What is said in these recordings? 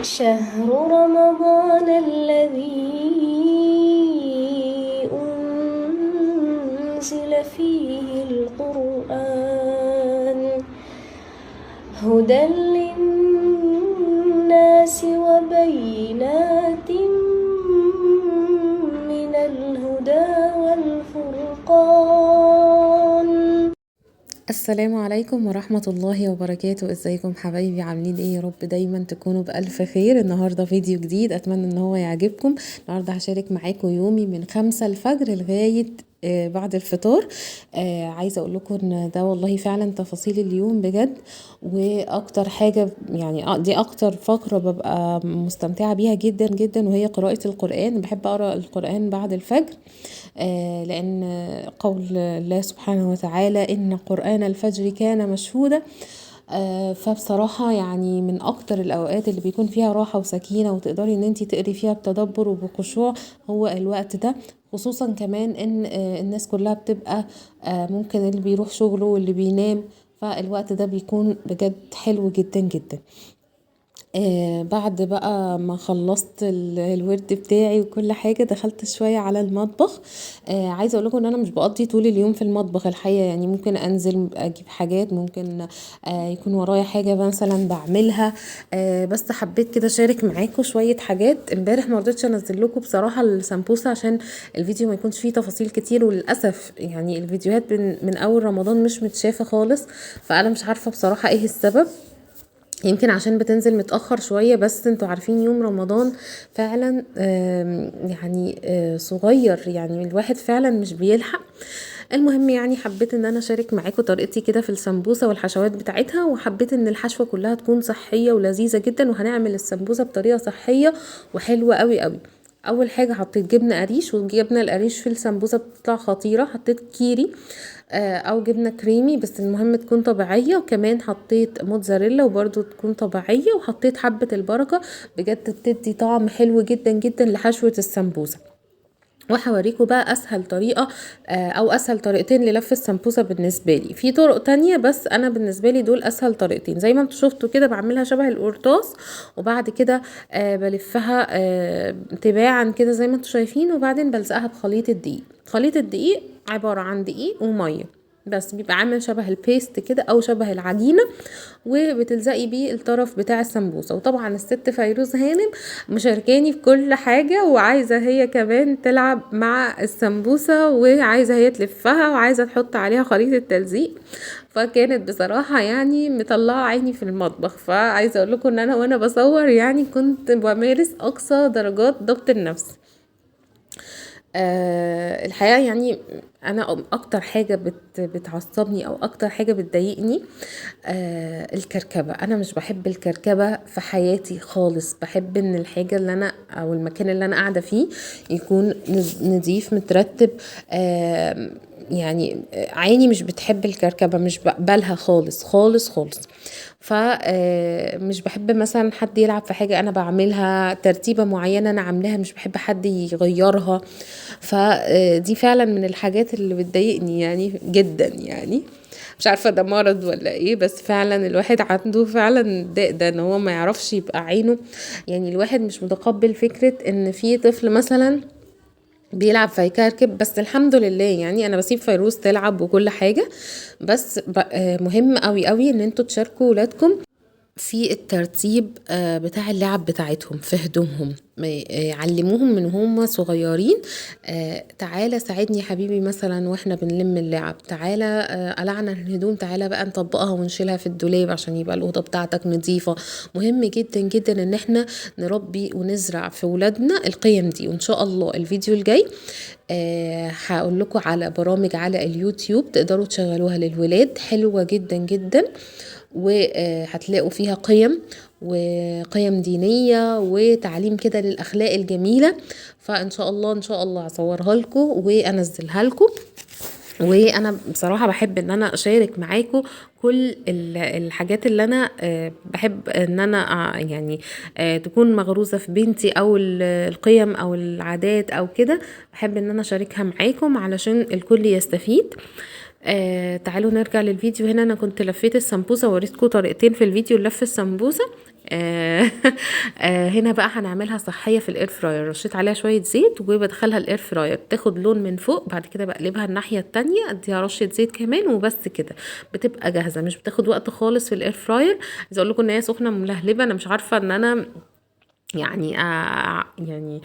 شهر رمضان الذي أنزل فيه القرآن هدى للناس وبينات من الهدى والفرقان. السلام عليكم ورحمة الله وبركاته. ازيكم حبايبي، عاملين ايه؟ يا رب دايما تكونوا بألف خير. النهاردة فيديو جديد اتمنى ان هو يعجبكم. النهاردة هشارك معاكم يومي من 5 الفجر لغاية بعد الفطار. عايزة اقول لكم ان ده والله فعلا تفاصيل اليوم بجد، واكتر حاجة يعني دي اكتر فقرة ببقى مستمتعة بيها جدا جدا، وهي قراءة القرآن. بحب اقرأ القرآن بعد الفجر، لان قول الله سبحانه وتعالى ان قرآن الفجر كان مشهودا. فبصراحة يعني من اكتر الاوقات اللي بيكون فيها راحة وسكينة وتقدري ان انتي تقري فيها بتدبر وبخشوع هو الوقت ده، خصوصا كمان ان الناس كلها بتبقى ممكن اللي بيروح شغله واللي بينام، فالوقت ده بيكون بجد حلو جدا جدا. بعد بقى ما خلصت الورد بتاعي وكل حاجة دخلت شوية على المطبخ. عايزة اقول لكم ان انا مش بقضي طول اليوم في المطبخ الحقيقة، يعني ممكن انزل اجيب حاجات، ممكن يكون ورايا حاجة مثلا بعملها، بس حبيت كده اشارك معاكم شوية حاجات. امبارح ما رضيتش انزل لكم بصراحة السمبوسة عشان الفيديو ما يكونش فيه تفاصيل كتير، وللأسف يعني الفيديوهات من اول رمضان مش متشافة خالص، فانا مش عارفة بصراحة ايه السبب، يمكن عشان بتنزل متأخر شوية. بس انتوا عارفين يوم رمضان فعلا يعني صغير، يعني الواحد فعلا مش بيلحق. المهم يعني حبيت ان انا اشارك معاكم طريقتي كده في السمبوسة والحشوات بتاعتها، وحبيت ان الحشوة كلها تكون صحية ولذيذة جدا، وهنعمل السمبوسة بطريقة صحية وحلوة قوي قوي. اول حاجة حطيت جبنة قريش، والجبنة القريش في السمبوسة بتطلع خطيرة. حطيت كيري، او جبنة كريمي بس المهم تكون طبيعية، وكمان حطيت موتزاريلا وبرده تكون طبيعية، وحطيت حبة البركة. بجد بتدي طعم حلو جدا جدا لحشوة السمبوسة. وهوريكم بقى اسهل طريقة، او اسهل طريقتين للف السمبوسة بالنسبة لي. في طرق تانية بس انا بالنسبة لي دول اسهل طريقتين. زي ما انتوا شفتوا كده بعملها شبه القرطاس، وبعد كده بلفها، تباعا كده زي ما انتوا شايفين، وبعدين بلزقها بخليط الدقيق. خليط الدقيق عبارة عن دقيق ومية بس، بيبقى عامل شبه البيست كده او شبه العجينة، وبتلزقي بيه الطرف بتاع السمبوسة. وطبعا الست فيروز هانم مشاركاني في كل حاجة، وعايزة هي كمان تلعب مع السمبوسة، وعايزة هي تلفها، وعايزة تحط عليها خليط التلزيق، فكانت بصراحة يعني مطلعة عيني في المطبخ. فعايزة اقول لكم ان انا وانا بصور يعني كنت بمارس اقصى درجات ضبط النفس. الحقيقة يعني أنا أكتر حاجة بتعصبني أو أكتر حاجة بتضايقني، الكركبة. أنا مش بحب الكركبة في حياتي خالص. بحب إن الحاجة اللي أنا أو المكان اللي أنا قاعدة فيه يكون نظيف مترتب. عيني مش بتحب الكركبة، مش بقبلها خالص خالص خالص. مش بحب مثلا حد يلعب في حاجة أنا بعملها، ترتيبة معينة أنا عاملاها مش بحب حد يغيرها. دي فعلا من الحاجات اللي بتضايقني جدا. مش عارفة ده مرض ولا ايه، بس فعلا الواحد عنده فعلا داء ده، ان هو ما يعرفش يبقى عينه، يعني الواحد مش متقبل فكرة ان في طفل مثلا بيلعب فيكركب. بس الحمد لله انا بسيب فيروز تلعب وكل حاجة، بس مهم قوي قوي ان انتوا تشاركوا ولادكم في الترتيب، بتاع اللعب بتاعتهم في هدومهم. علموهم من هم صغيرين، تعالى ساعدني يا حبيبي مثلا واحنا بنلم اللعب، تعالى، قلعنا الهدوم، تعالى بقى نطبقها ونشيلها في الدولاب عشان يبقى الأوضة بتاعتك نظيفة. مهم جدا جدا ان احنا نربي ونزرع في ولادنا القيم دي. وان شاء الله الفيديو الجاي، هقول لكم على برامج على اليوتيوب تقدروا تشغلوها للولاد، حلوة جدا جدا، وهتلاقوا فيها قيم وقيم دينية وتعليم كده للأخلاق الجميلة. فإن شاء الله، إن شاء الله هصورها لكم وأنزلها لكم. وأنا بصراحة بحب إن أنا أشارك معاكم كل الحاجات اللي أنا، بحب إن أنا، تكون مغروزة في بنتي، أو القيم أو العادات أو كده، بحب إن أنا أشاركها معاكم علشان الكل يستفيد. تعالوا نرجع للفيديو. هنا انا كنت لفيت السمبوسه، وريتكم طريقتين في الفيديو لف السمبوسه. هنا بقى هنعملها صحية في ال air fryer. رشيت عليها شوية زيت وبدخلها ال air fryer، تاخد لون من فوق، بعد كده بقلبها الناحية التانية، اديها رشه زيت كمان وبس كده بتبقى جاهزة، مش بتاخد وقت خالص في ال air fryer. عايزه اقول لكم ان هي سخنة ملهلبه، انا مش عارفه ان انا يعني يعني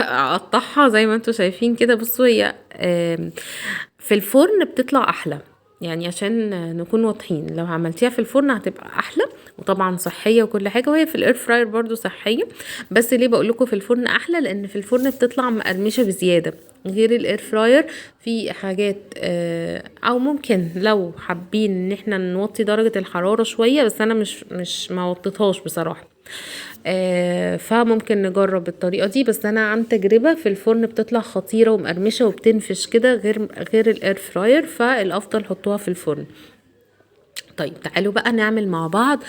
اقطعها زي ما انتم شايفين كده. بصوا هي في الفرن بتطلع احلى، يعني عشان نكون واضحين، لو عملتيها في الفرن هتبقى احلى، وطبعا صحية وكل حاجة، وهي في ال air fryer برضو صحية. بس ليه بقول لكم في الفرن احلى؟ لان في الفرن بتطلع مقرمشه بزيادة، غير ال air fryer في حاجات، او ممكن لو حابين ان احنا نوطي درجه الحرارة شوية، بس انا مش ما وطيتهاش بصراحة، فممكن نجرب الطريقة دي. بس انا عن تجربه في الفرن بتطلع خطيرة ومقرمشه وبتنفش كده، غير ال air fryer، فالافضل حطوها في الفرن. طيب تعالوا بقى نعمل مع بعض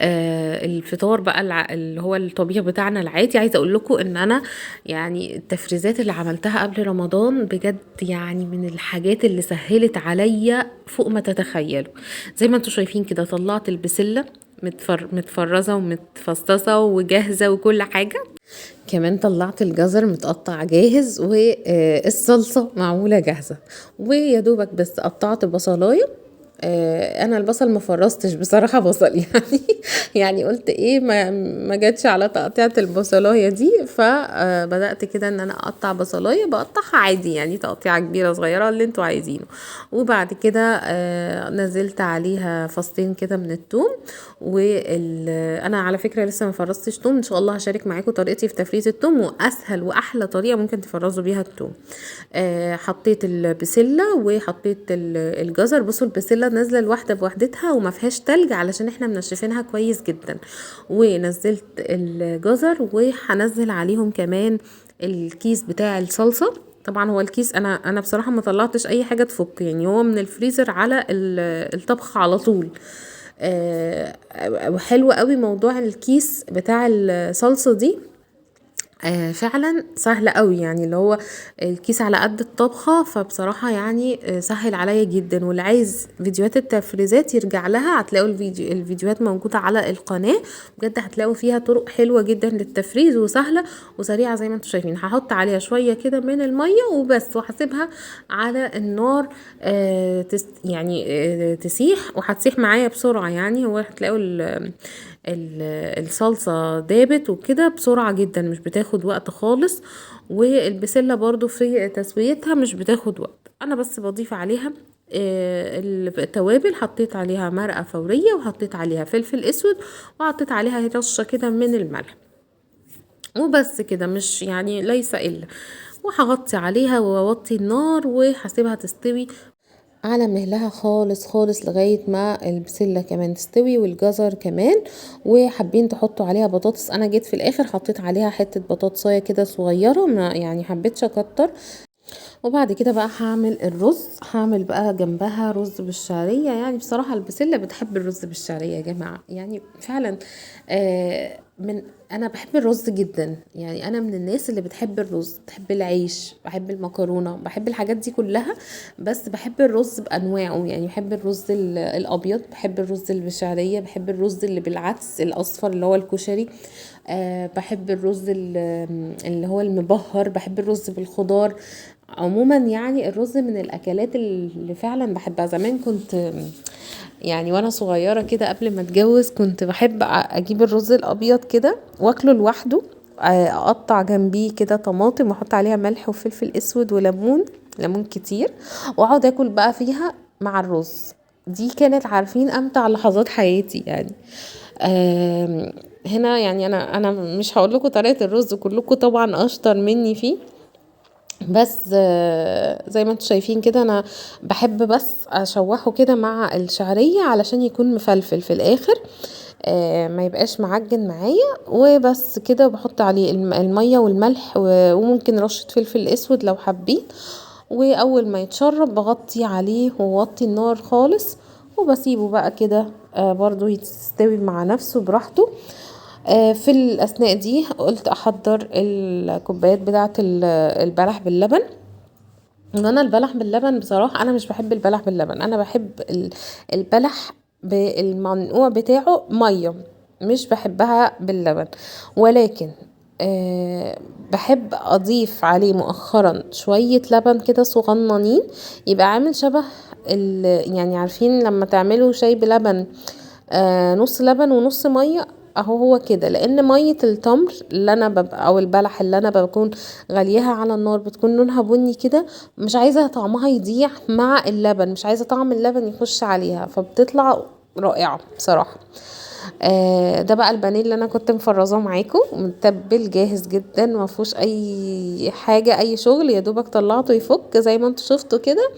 الفطار بقى اللي هو الطبيخ بتاعنا العادي. عايزه اقول لكم ان انا يعني التفريزات اللي عملتها قبل رمضان بجد يعني من الحاجات اللي سهلت عليا فوق ما تتخيلوا. زي ما انتم شايفين كده طلعت البسله متفرزه ومتفصصه وجاهزة وكل حاجة، كمان طلعت الجزر متقطع جاهز، والصلصه معمولة جاهزة، ويا دوبك بس قطعت بصلايه. انا البصل ما فرزتش بصراحة بصل، يعني قلت ايه ما جاتش على تقطيعه البصلايه دي، فبدات كده ان انا اقطع بصلايه، بقطعها عادي يعني تقطيعه كبيرة صغيرة اللي انتوا عايزينه. وبعد كده نزلت عليها فصين كده من الثوم، انا على فكرة لسه ما فرزتش ثوم، ان شاء الله هشارك معاكم طريقتي في تفريز الثوم، واسهل واحلى طريقه ممكن تفرزوا بيها الثوم. حطيت البسله وحطيت الجزر. بصوا البسله نازله لوحده بوحدتها وما فيهاش تلج علشان احنا منشفينها كويس جدا. ونزلت الجزر، وهنزل عليهم كمان الكيس بتاع الصلصه. طبعا هو الكيس انا بصراحة ما طلعتش اي حاجة تفك، يعني هو من الفريزر على الطبخ على طول. وحلو قوي موضوع الكيس بتاع الصلصه دي، فعلا سهل قوي، يعني اللي هو الكيس على قد الطبخة، فبصراحة يعني سهل عليا جدا. واللي عايز فيديوهات التفريزات يرجع لها، هتلاقوا الفيديوهات موجودة على القناة، بجد هتلاقوا فيها طرق حلوة جدا للتفريز وسهلة وسريعة زي ما انتم شايفين. هحط عليها شوية كده من المية وبس، وهسيبها على النار يعني تسيح، وهتسيح معايا بسرعة. يعني هو هتلاقوا الصلصة دابت وكده بسرعة جدا، مش بتاخد وقت خالص. والبسلة برضو في تسويتها مش بتاخد وقت. انا بس بضيف عليها التوابل، حطيت عليها مرقة فورية، وحطيت عليها فلفل اسود، وحطيت عليها رشة كده من الملح، وبس كده، مش يعني ليس الا. وهغطي عليها واوطي النار وهسيبها تستوي على مهلها خالص خالص لغاية ما البسلة كمان تستوي والجزر كمان. وحابين تحطوا عليها بطاطس، انا جيت في الاخر حطيت عليها حتة بطاطساية كده صغيرة، ما يعني حبيتش اكتر. وبعد كده بقى هعمل الرز، هعمل بقى جنبها رز بالشعرية. يعني بصراحة البسلة بتحب الرز بالشعرية يا جماعة، يعني فعلا انا بحب الرز جدا، يعني انا من الناس اللي بتحب الرز، بتحب العيش، بحب المكرونة، بحب الحاجات دي كلها، بس بحب الرز بانواعه. يعني بحب الرز الابيض، بحب الرز اللي بالشعرية، بحب الرز اللي بالعدس الاصفر اللي هو الكشري، بحب الرز اللي هو المبهر، بحب الرز بالخضار. عموما يعني الرز من الاكلات اللي فعلا بحبها. زمان كنت يعني وانا صغيرة كده قبل ما اتجوز كنت بحب اجيب الرز الابيض كده واكله لوحده، اقطع جنبيه كده طماطم واحط عليها ملح وفلفل اسود وليمون، ليمون كتير، واقعد اكل بقى فيها مع الرز. دي كانت عارفين امتع لحظات حياتي يعني. هنا يعني انا مش هقول لكم طريقه الرز، كلكم طبعا اشطر مني فيه، بس زي ما انتم شايفين كده انا بحب بس اشوحه كده مع الشعرية علشان يكون مفلفل في الاخر، ما يبقاش معجن معايا. وبس كده بحط عليه المية والملح وممكن رشه فلفل اسود لو حابين. واول ما يتشرب بغطي عليه ووطي النار خالص، وبسيبه بقى كده برضو يستوي مع نفسه براحته. في الاثناء دي قلت احضر الكوبايات بتاعه البلح باللبن. انا البلح باللبن بصراحة انا مش بحب البلح باللبن، انا بحب البلح بالمنقوع بتاعه مية، مش بحبها باللبن. ولكن بحب اضيف عليه مؤخرا شوية لبن كده صغننين، يبقى عامل شبه يعني عارفين لما تعملوا شاي بلبن، نص لبن ونص مية، اهو هو كده. لان مية التمر اللي انا ببقى او البلح اللي انا بكون غليها على النار بتكون لونها بني كده، مش عايزه طعمها يضيع مع اللبن، مش عايزه طعم اللبن يخش عليها، فبتطلع رائعة بصراحة. ده بقى البانيه اللي انا كنت مفرزاه معاكم، متبل جاهز جدا، ما فيهوش اي حاجة اي شغل، يا دوبك طلعته يفك زي ما انتوا شفتوا كده.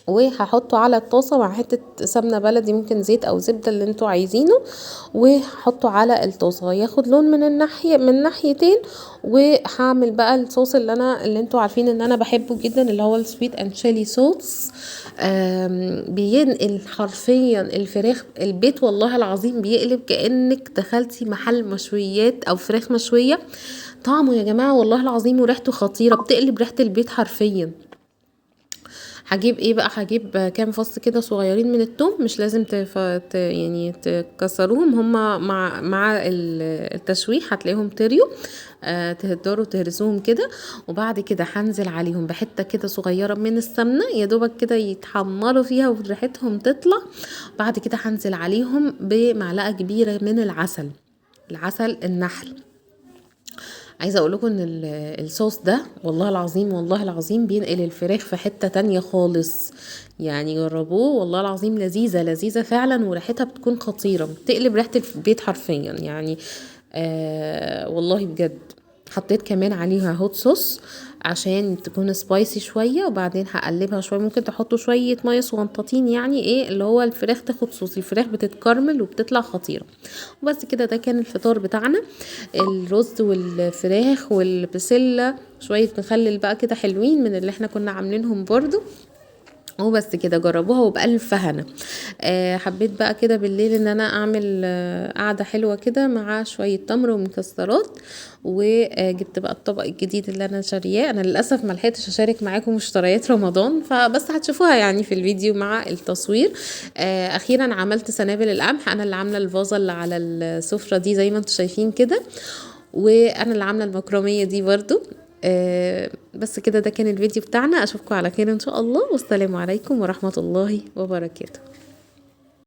وهحطه على الطاسه مع حتة سمنه بلدي، ممكن زيت او زبدة اللي انتوا عايزينه، وهحطه على الطاسه ياخد لون من الناحية من ناحيتين. وهعمل بقى الصوص اللي انتوا عارفين ان انا بحبه جدا، اللي هو ال sweet and chili sauce. بينقل حرفيا الفراخ البيت والله العظيم، بيقلب كانك دخلتي محل مشويات او فراخ مشوية. طعمه يا جماعة والله العظيم وريحته خطيرة، بتقلب ريحه البيت حرفيا. هجيب ايه بقى؟ هجيب كام فص كده صغيرين من التوم، مش لازم يعني تكسروهم، هما مع التشويح هتلاقيهم طريوا، تهدروا تهرسوهم كده. وبعد كده هنزل عليهم بحته كده صغيرة من السمنة، يا دوبك كده يتحمروا فيها وريحتهم تطلع. بعد كده هنزل عليهم بمعلقه كبيرة من العسل، العسل النحل. عايزه اقول لكم ان الصوص ده والله العظيم والله العظيم بينقل الفراخ في حتة تانية خالص، يعني جربوه والله العظيم، لذيذة لذيذة فعلا، وريحتها بتكون خطيرة، بتقلب ريحه البيت حرفيا يعني. والله بجد. حطيت كمان عليها hot sauce عشان تكون spicy شوية، وبعدين هقلبها شوية. ممكن تحطوا شوية مية صغنطاطين، يعني ايه اللي هو الفراخ تاخد صوص، الفراخ بتتكرمل وبتطلع خطيرة. وبس كده، ده كان الفطار بتاعنا، الرز والفراخ والبسله، شوية مخلل بقى كده حلوين من اللي احنا كنا عاملينهم برضو. وبس كده، جربوها وبألف هنا. حبيت بقى كده بالليل ان انا اعمل قعدة حلوة كده مع شوية تمر ومكسرات، وجبت بقى الطبق الجديد اللي انا شارياه. انا للاسف ما لحقتش اشارك معاكم مشتريات رمضان، فبس هتشوفوها يعني في الفيديو مع التصوير. اخيرا عملت سنابل القمح، انا اللي عامله الفازة اللي على السفرة دي زي ما انتم شايفين كده، وانا اللي عامله المكرميه دي برضو. بس كده، ده كان الفيديو بتاعنا. اشوفكم على خير ان شاء الله، والسلام عليكم ورحمة الله وبركاته.